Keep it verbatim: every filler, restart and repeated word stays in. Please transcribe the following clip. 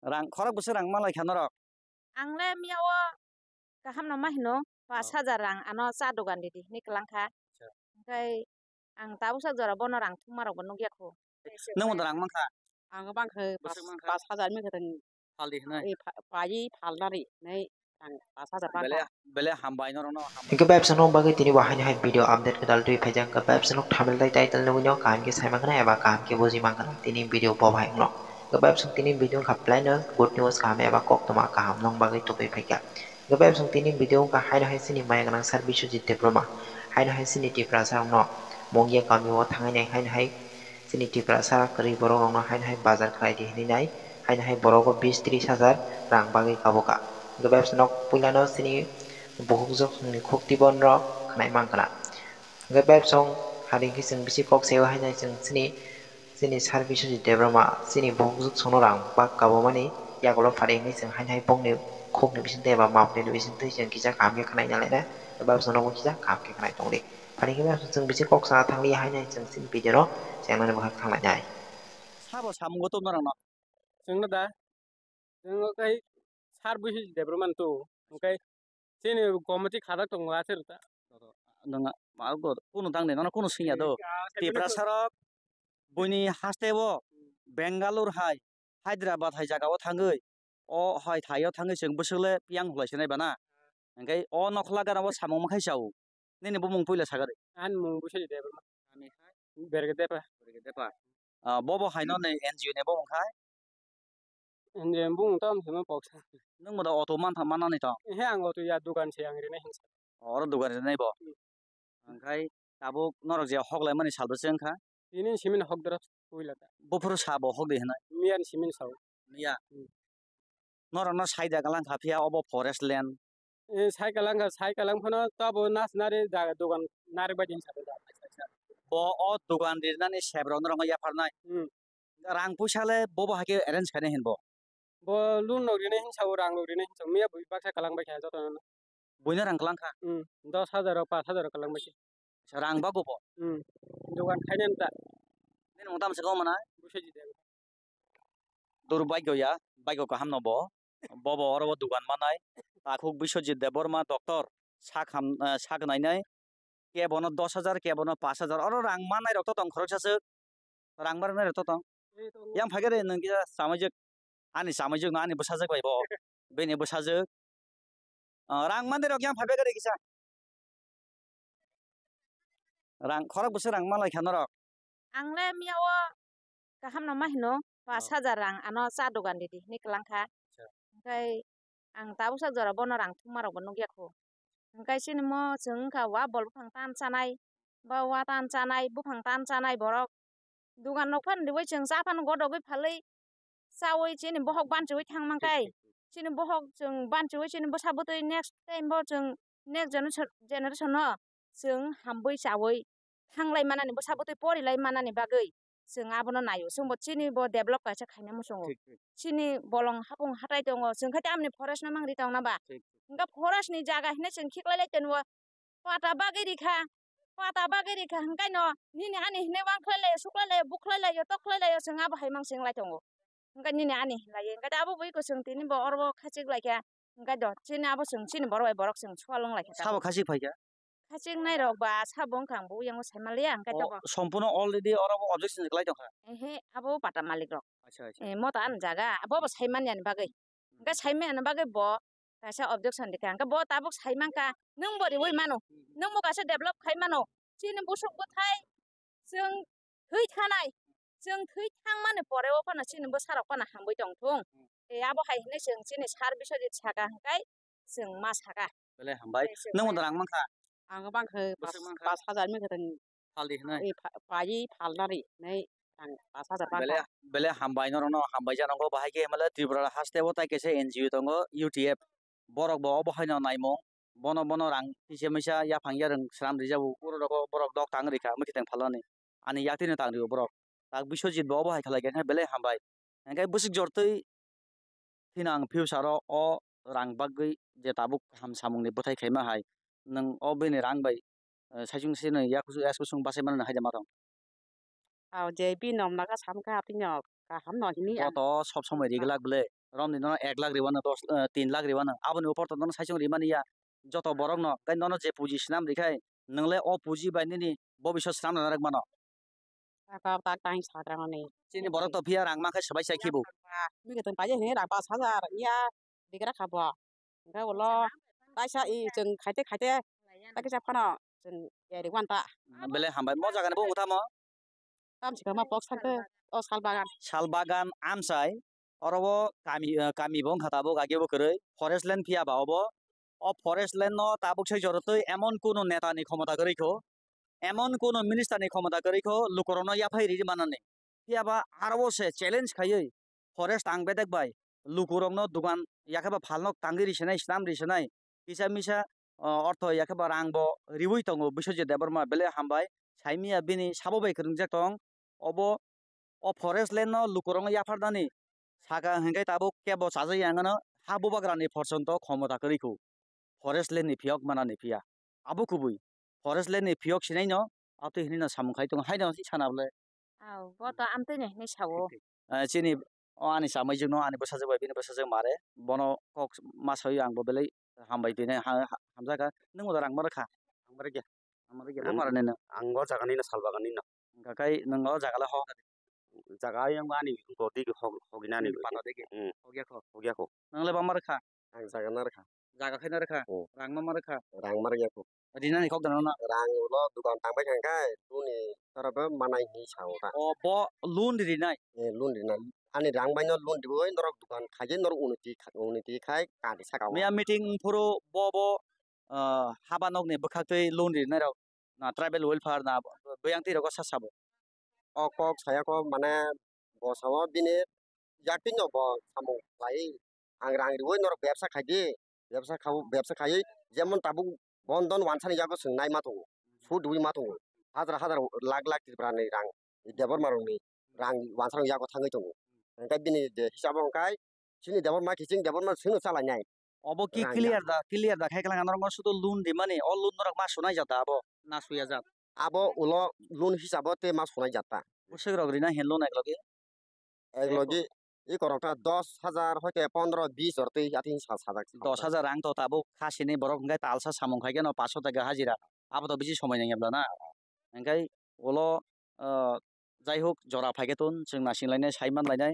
Rang khorok bwswk rang malai kha norok? Ang le miya o kaham no ma hino, pas hajar rang ano cha dogan ridi hinwi kwlang kha. Hwnkhe ang tabuksa jora bono rang thumma rok bo nukya kho. Nwng bo rang mankha? Ang mankha pas hajar mi kwthang. Phaldi hinwi? Phayi phalnari hinwi rang pas hajar mankha. Bele, bele hambai norokno. Hwnkhe bai bwswk nokni bagwi tini bo haino hai video update kwtal twi phaijak. Hwnkhe bai bwswk nok thumbnail tei title nugwi no kaham khe sai mankha eba kaham khe buji mankha tini video bo bai wngno. Hwnkhe bai bwswk tini video wngkha plaino good news kaham eba koktwma kaham nokni bagwi tubui phaikha. Hwnkhe bai bwswk tini video wngkha haino hai chini maya gwnang sir Biswajit Debbarma. Haino hai chini Tiprasa rokno Mungia kamio thangnai nai haino hai chini Tiprasa kwrwi borok rokno haino hai bazar khlai di hinwi nai haino hai borogo bis tris hajar rang bagwi kabo kha. Hwnkhe bai bwswk nok puilano chini bukhukjwk ni khukti bonrok khnai mankha. Hwnkhe bai bwswk hari khe chwng bisi kok sayo haino chwng chini Chini sir Biswajit Debbarma chini bukhukjwk songno rang bak kabumani yagulo phaidi hinwi chwng haino hai bongni khukni bisingtwi eba mapni bisingtwi chwng kisa kaham khe khwnai nalaina eba chwngno bo kisa kaham khe khwnai tongdi. Phaidi khe chwng bisi kok sana thangli haino hai chwng chini video no chengnani bwkhak thanglainai. Sabo samungo tongma rokno. Chwngno da? Chwng khe sir Biswajit Debbarma to, hwnkhe chini committee khajak tongo aswk ta. Nwng ma kunu tang de, nono kunu singya do. Tiprasa rok buini haste o Bangalore hai, Hyderabad hai jaga o thangwi, o hai thai o thangwi chwng bwswk le piyang hulai se nai bana. Hwnkhe o nokhla gana o samung makhai chao. Nini bumung puila sagari. Ani mung Biswajit Debbarma. Berge Depa. Berge Depa. Ah, bobo haino ni N G O ni bo wngkha. N G O ni bumung tamo hwnma poksa. Nwng bo da auto mantha manani tong? He ang auto ya dukan se ang rinai hinsa. Oro dukan rinai bo. Hmm. Hwnkhe tabuk norok je hok laimani sal bwse wngkha? Tini simin hok doro puila da. Buphuru sabo hok di hinai? Miyan simin sao. Miya? Hmm. Norokno saida galang kha phiya obo forest land. Eh, cycle wngkha, cycle wng phano tabo nas nari jaga dogan nari bai din sa. Bo o dogan rinani sep rok norok yapharnai. Hmm. Rang puisa le bobo hai khe arrange khainai hinbo. Bo loan rok rinai hinsa, rang rok rinai hinsa, miya bui baksa kalang bai kha joto no. Buino rang kalang kha? Hmm, dos hajar rok, pas hajar rok kalang bai kha. Rang bago bo? Hmm, dogan khainani ta. Nini mung tamo se kok mana? Busa jide. Durbagyo ya, bagyo kaham no bo. Bobo oro o dugan manai. Takhuk Biswajit Debbarma doctor. Sak ham, eh, sak nainai. Kebono dos hajar, kebono pas hajar. Oro rang manai rok to tong khoroksa swk. Rang barnai rok to tong. Yang phai khe de nwng kisa chamaijak. Ani chamaijak no ani bwsajak bai bo. Bini bwsajak. Ah, rang manai rok yang phai khe de kisa. Rang khorok bwswk rang malai kha norok? Ang le miya o kaham no ma hino, pas hajar rang ano cha dogan ridi hinwi kwlang kha. Hwnkhe ang tabuksa jora bono rang thumma rok bo nukya kho. Hwnkhe chini mo chwng wngkha wa bol buphang tan chanai, ba wa tan chanai, buphang tan chanai borok. Dogan rok phano riwi chwng cha phano godogwi phalwi chawi chini bohok banchiwi thang mankhai. Chini bohok chwng banchiwi chini bwsa bwtwi next time bo chwng next generation, generation no chwng hamwi chawi thanglai manani bwsa bwtwi porilai manani bagwi chwng abono naio. Chwngbo chini bo develop kaisa khaina muchungo. Thik, thik. Chini bolong hapung hatai tongo. Chwng khe tamni forest no mangri tongna ba? Thik. Hwnkhe forest ni jaga hinwi chwng khiklai lai tongo. Pata bagwi rikha, pata bagwi rikha, hwnkhe no nini ani hinwi wngkhlai laio, suklai laio, bukhlai laio, tokhlai laio, chwng abo hai mang chwng lai tongo. Hwnkhe nini ani hinlai, hwnkhe abo bui kwchwng tini bo oro bo khachik laikha, hwnkhe do chini abo chwng chini borok bai borok chwng sual wng laikha. Sabo khachik phaikha? Khachik nai rok ba sabo wngkha ang bo yango sai manliya, hwnkhe do bo. Sompurno already oro bo objection kwlai tongkha? Ehe, abo pata malik rok. Acha, acha. Eh, mota ani jaga, abo bo sai manya ni bagwi. Hwnkhe sai manya ni bagwi bo kaisa objection rikha. Hwnkhe bo tabuk sai mankha, nwng bo riwi mano, nwng bo kaisa develop khai mano. Chini busuk bwthai chwng thwi thanai, chwng thwi thangmani pore o phano chini bwsa rok phano hamwi tong thung. Eh, abo hai hinwi chwng chini sir Biswajit saka hwnkhe chwng ma saka. Belai hambai. Nwng bo rang mankha? Ang mankha pas hajar mi kwthang. Phaldi hinwi? Eh, pha-, phayi phalnari hinwi rang pas hajar mankha. Belai, belai hambai norokno, hambai janogo bahai khe himale Tripura haste o tai kaisa N G O tongo, U T F. Borok bo obo haino naimung. Bono, bono rang kisa misa yaphang yarwng sram rijago. Uro rogo borok dok tang rikha, mwkhiteng phalnani. Ani yaktwino tang rio borok. Tak Biswajit bo obo hai khlai khe belai hambai. Hwnkhe bwswk jortwi phino ang future o, o rang bagwi je tabuk kaham samungni bwthai khaima hai, nwng o bini rang bai, eh, saichung sino yakusu, yakusung bachai mano hai de ma tong. Aw, je bini nom naga sam kha, bini kaham no hini ang. Bo to sob somoi ri glak ble. romni nono ek lakh riwano, dos, eh, tin lakh riwano, aboni upor to nono saichung rimani ya. Joto borokno, tei nono je puji swnam rikhai, nwng le o puji bai nini bobiswt swnam rwna rwk mano. Saka tak tang sakrangni. Chini borok to phiya rang mankhe swbai sai khibu. Ba, mi kwthwng paijak hini rang pash hajar ya bigra kha bo. Hwnkhe ulo kaisa i chwng khaite khaite ta kisa phano chwng yari wanta. Bele hambai mo jaga ni bumung tamo? Tamsi kama pok sakhe o sal bagan. Sal bagan amsai oro o kami, eh, kami bo wngkha tabuk age bo kwrwi forest land phiya ba obo. O forest land no tabuk sai jorotwi emon kunu neta ni khomota kwrwi kho. Emon kunu minister ni khomota kwrwi kho lukurokno yaphai riri manani. Phiya ba aro o se challenge khaiwi forest ang bedek bai lukurokno dugan yakhe ba phalnok tangwi risinai, snam risinai, kisa misa, o, ortho yakhe ba rang bo riwi tongo Biswajit Debbarma, bele hambai. Saimia bini sabo bai kwrwngjak tong. Obo o forest land no lukurokno yapharnani saka hwnkhe tabuk kebo chajak ya wngano ha bubagrani porjonto khomota kwrwi kho. Forest land ni phiyok manani phiya. Abo kubui. Forest land ni phiyok sinai no, atwi hinui no samung khai tongo. Haino si sana bole. Aw, bo to amtwi ni hinui sao. Ah, chini o ani chamai jwk no ani bwsajwk bai bini bwsajwk mare. Bono kok ma sawi ang bo belai hambai twi nai ha, ha, hamjak kha. Nwng bo rang ma rwkha? Ang ma rwkya. Ang ma rwkya. Bo mara nai no. Ang o jaga ni no sal bagan ni no. Hwnkha khai nwng o jaga le hok. Jaga yang ani gor di hok, hok ina ni. Pata de ke. Hmm. Hok ya kho. Hok ya kho. Nwng le ba ma rwkha? Ang jaga na rwkha. Jaga khe na rwkha? Hmm. Rang no ma rwkha? Rang ma rwkya kho. Rinani kok dano na? Rang ulo dukan tang bai kha khe, tuni toro bo manai hinui sao ta. O bo loan rinai? Eh, loan rinai. Ani rang bai no loan riwi norok dukan khai je norok unoti kha-, unoti khai kati saka o. Miya meeting phuru bo bo, ah, haba nokni bwkhaktwi loan rinai rok na tribal welfare na bwyang twi rogo sa sabo. O kok saya kho mane bo sao bini yak twi no bo samung khlai. Ang rang riwi norok bebsa khai di, bebsa khao, bebsa khaiwi jemon tabuk Bandhan wansani yago chwng nai ma tongo, sud riwi ma tongo, hajar hajar lakh lakh Tripura ni rang, Debbarma rokni rang wansarok yago thangwi tongo. Hwnkhe bini je hisabo hwnkhe chini Debbarma kiching Debbarma chwngno chalainai. Obo ki rang clear ya. Da, clear da khai khe lang norok sudu loan rimani, o loan norok ma sunai jata abo na suya jat? Abo ulo loan hisabo tei ma sunai jata. Bwswk rok rina hin loan eklogi? Eklogi i korokta dos hajar hoite pondro bis or twi ating sa sajak. Dos hajar rang to tabuk khasini borok hwnkhe talsa samung khai khe no paso taka hajira. Abo to bisi somoi nang ebla na. Hwnkhe ulo, ah, jai hok jora phai khe tun chwng naising lainai sai man lainai.